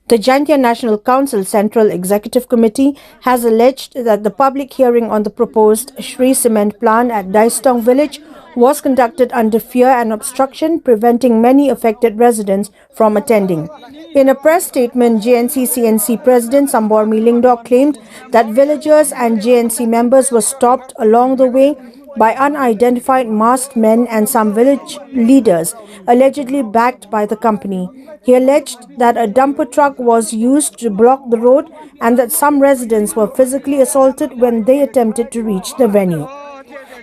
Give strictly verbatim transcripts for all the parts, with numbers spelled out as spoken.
The Jaintia National Council Central Executive Committee has alleged that the public hearing on the proposed Shree Cement plant at Daistong village was conducted under fear and obstruction, preventing many affected residents from attending. In a press statement, J N C C N C President Sambormi Lyngdoh claimed that villagers and J N C members were stopped along the way by unidentified masked men and some village leaders, allegedly backed by the company. He alleged that a dumper truck was used to block the road and that some residents were physically assaulted when they attempted to reach the venue.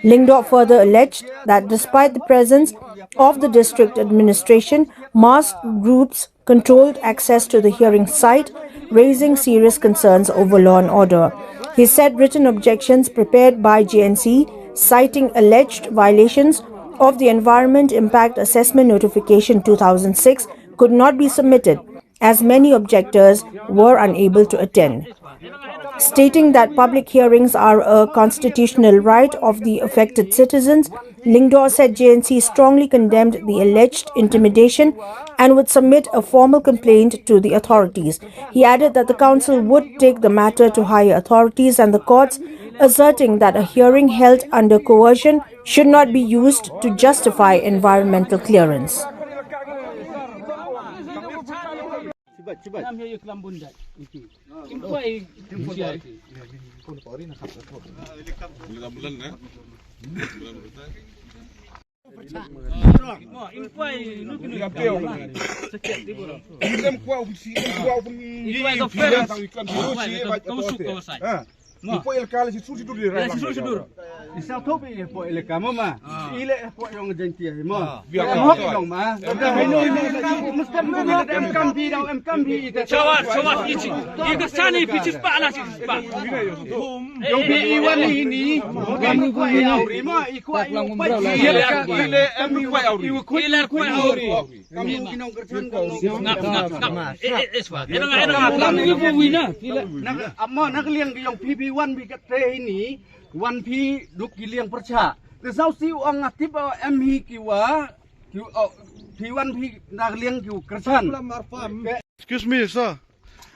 Lyngdoh further alleged that despite the presence of the district administration, masked groups controlled access to the hearing site, raising serious concerns over law and order. He said written objections prepared by J N C, citing alleged violations of the Environment Impact Assessment Notification two thousand six, could not be submitted, as many objectors were unable to attend. Stating that public hearings are a constitutional right of the affected citizens, Lyngdoh said J N C strongly condemned the alleged intimidation and would submit a formal complaint to the authorities. He added that the council would take the matter to higher authorities and the courts, asserting that a hearing held under coercion should not be used to justify environmental clearance. Isa to bi po ele kamo ma. Ile po yong jenti mo. Em hok dong ma. Em kam bi dong, em kam bi. Shawat, shawat ichi. Ika sani pichis pa ana chis pa. Yong bi iwan ni ni. Kam ko ya uri mo, iko ayu pa. Ile em ko ya uri. Ile ko ya uri. Kam ki nong kerchan kam nong. Ngap, ngap, ngap. Eh, eh, eh, swa. Eno, eno, ngap, ngap. Amo nak liang yong P B one bi kat te ini. Wan phi duk ki liang pyrchah. Te sau si u ong nga tip, uh, em hi ki wa, ki, uh, phi wan phi na liang ki u kyrchan. Excuse me, sir.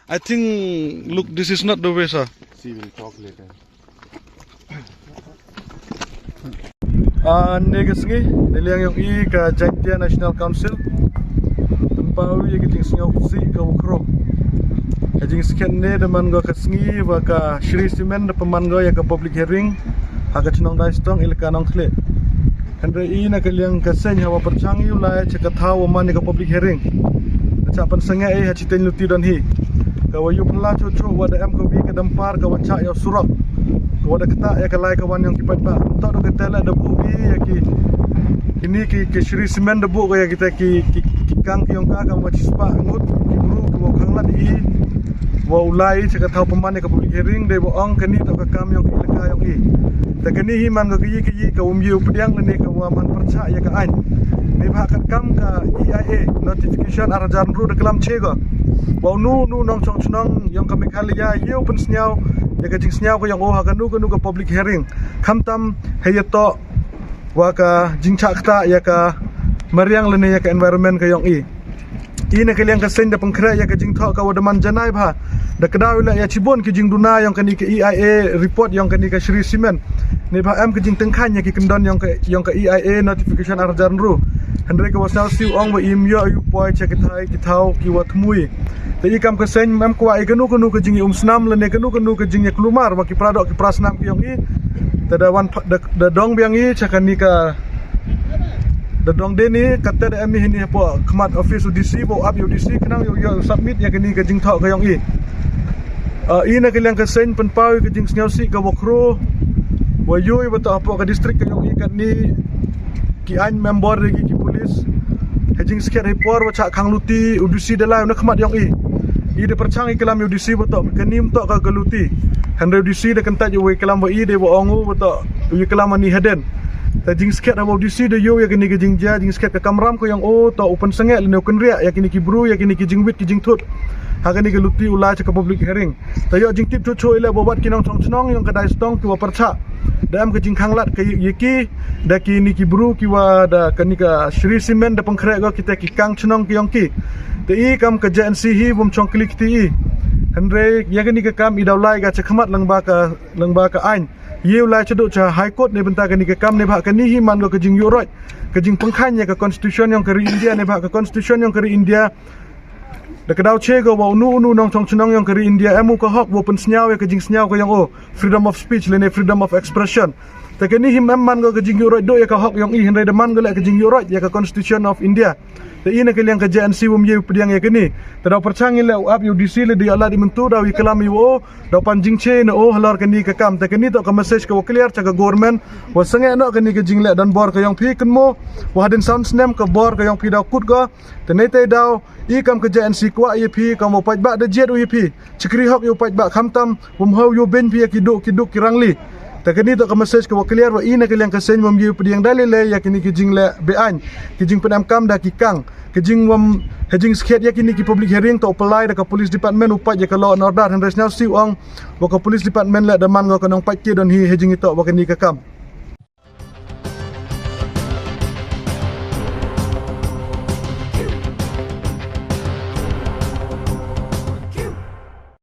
I think, look, this is not the way, sir. She will talk later. Ah, ne ka sngi, ne liang yong i ka Jaintia National Council. Pynpaw ïa ka jingsngewsih ka wa khro. Ka jingskhem ne da man go ka sngi wa ka Shree Cement da pynman go ïa ka public hearing ha ka chnong Daistong, ilaka Nongkhlieh. Hynrei i na ka liang ka seng ha wa pyrchang ïa u lai cha ka thaw wa man ïa ka public hearing. Ka cha pynsangeh i ha chiteng luti don hi. Ka wa yu pynla cho cho wa da em ka wi ka dampar ka wa cha ïa u surok. Ka wa da kata ïa ka lai ka wan yong ki paidbah. To do ka tela da bu wi ïa ki kini ki, ki Shree Cement da bu ka ïa kita ki, ki, ki kang ki yong ka kam wa chispah ngut ki bru ki wa khang lad i wa u lai cha ka thaw pynman ïa ka public hearing dei wa ong kani to ka kam yong ka ilaka yong i. Ta kani hi man ka yi ka yi ka um yi u pdiang ne ka wa man pyrchah ïa ka ain. Ni ba ka kam ka E I A notification ar hajar ru da klam che ka. Wa nu nu nong chong chnong yong ka Meghalaya ïa u pynsngew ïa ka jingsngew ka yong u ha ka nu ka nu ka public hearing. Khamtam he ïa to wa ka jingchah kata ïa ka mariang lane ïa ka environment ka yong i. I na ka liang ka seng da pynkhreh ïa ka jingthoh ka wa da man janai bha. Da kdaw ila ïa chibun ki jingduna yong kani ka E I A report yong kani ka Shree Cement. Ni ba em ka jingtengkhan ïa ki kyndon yong ka, yong ka E I A notification ar hajar ru. Hynrei ka wa sngew siew ong wa im ïoh ïu poi cha ki thai ki thaw ki wa thmui. Te i kam ka seng mem kwah i kanu kanu ka jing i um snam lane kanu kanu ka jing i klumar wa ki pradok ki prasnam ki yong i. Te da wan da, da dong biang i cha kani ka da dong de ni kata da em i hini hapo khmat office u D C bo ap u D C khnang ïoh ïoh submit ïa kani ka jingthoh ka yong i. Ah, i na ka liang ka seng pynpaw ka jingsngewsih ka wa khro wa yu i wa to hapo ka district ka yong i katni ki ain member de ki, ki police. He jingskhem he por wa cha khang luti u D C da lai na khmat yong i. I da pyrchang i klam u D C wa to ka nim to ka, ka luti. Hynrei u D C da kynta u wa i klam wa i de wa ong u wa to u i klam ani haden. Ta jingskhem ha wa u D C da yu ïa kani ka jingjia jingskhem ka kamram ka yong u to u pynsangeh lane u kynriah ïa kini ki bru ïa kini ki jingwit ki jingthut. Ha kani ka luti u lai cha ka public hearing. Ta ïoh jingtip chuh chuh ila ba wat ki nong chong chnong yong ka Daistong ki wa pyrchah. da em ka jingkhang lad ka ïa ki da kini ki bru ki wa da kani ka Shree Cement da pynkhreh ko kita ki kang chnong ki yong ki. Te i kam ka J N C hi wam chong klik ti i. Hynrei ïa kani ka kam i daw lai ka cha khmat lang ba ka lang ba ka ain. Ïa u lai cha duk cha High Court ne bynta kani ka kam ne ba kani hi man ko ka jingïoh roi ka jingpynkhan ïa ka constitution yong ka ri India ne ba ka constitution yong ka ri India. Da ka daw che ko wa unu unu nongchong chnong yong ka ri India em u ka hok wa pynsnyaw ïa ka jingsnyaw ka yong o freedom of speech lane freedom of expression. Te kani hi em man ko ka jingïoh roi do ïa ka hok yong i hynrei da man ko le ka jingïoh roi ïa ka constitution of India. Te i na ka liang ka J N C wam ïa u pdiang ïa kani. Te daw pyrchang i le u ap ïa u D C le di ïa la di myntu daw i klam i wa o daw pan jingche na o halor kani ka kam. Te kani to ka message ka wa clear cha ka government wa sangeh no kani ka jingleh don bor ka yong phi kynmo wa hadin san snem ka bor ka yong phi daw kut ko. Te nei te daw i kam ka J N C kwah ïa phi kam wa paid ba da jied u ïa phi chikri hok ïa u paid ba khamtam wam hau ïa u ben phi ïa ki duk ki duk ki rangli. Te kani to ka message ka wa clear wa i na ka liang ka seng wam ïa u pdiang da le le ïa kini ki jingleh be ain ki jingpynem kam da ki kang. Ka jingwam ha jingskhet ïa kini ki public hearing to u pynlai da ka police department u paid ïa ka law and order hynrei sñiaw si u ong wa ka police department le da man ko ka nongpaid ki don hi ha jingito wa kani ka kam.